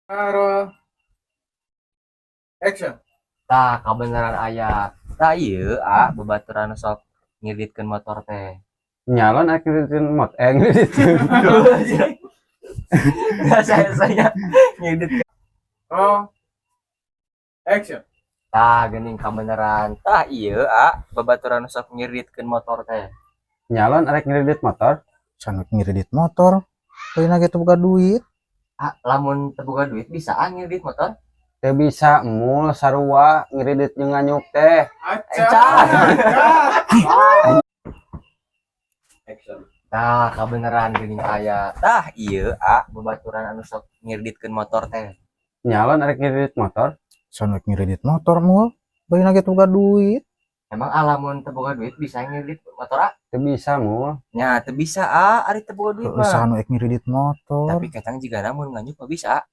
Roll. Action. Tah, kabeneran aya. Tah ieu, ah, babaturan sok ngiditkeun motor teh. Nyalon arek ngiditkeun mot eh ngiditkeun. Saya ngidit. Roll. Action. Tah, geuning kabeneran. Tah ieu, ah, babaturan sok ngiditkeun motor teh. Nyalon arek ngidit motor. Saha nu ngidit motor? Ayeuna ge teu boga duit. Ah, lamun teu boga duit bisa, ah, ngidit motor? Teu bisa, mul, sarua ngidit jeung nganyuk teh. Acan. Action. Tah, kabeneran geuning aya. Tah ieu, ah, babaturan anu sok ngiditkeun motor teh. Nyalon arek ngidit motor. Saha nu ngidit motor, mul? Ayeuna ge teu boga duit. Emang, ah, lamun teu boga duit bisa ngidit motor, ah? Teu bisa, mul. Nya, teu bisa, ah, ari teu boga duit Heueuh, saha mah. Nu ek ngidit motor? Tapi katang jiga lamun nganyuk mah bisa.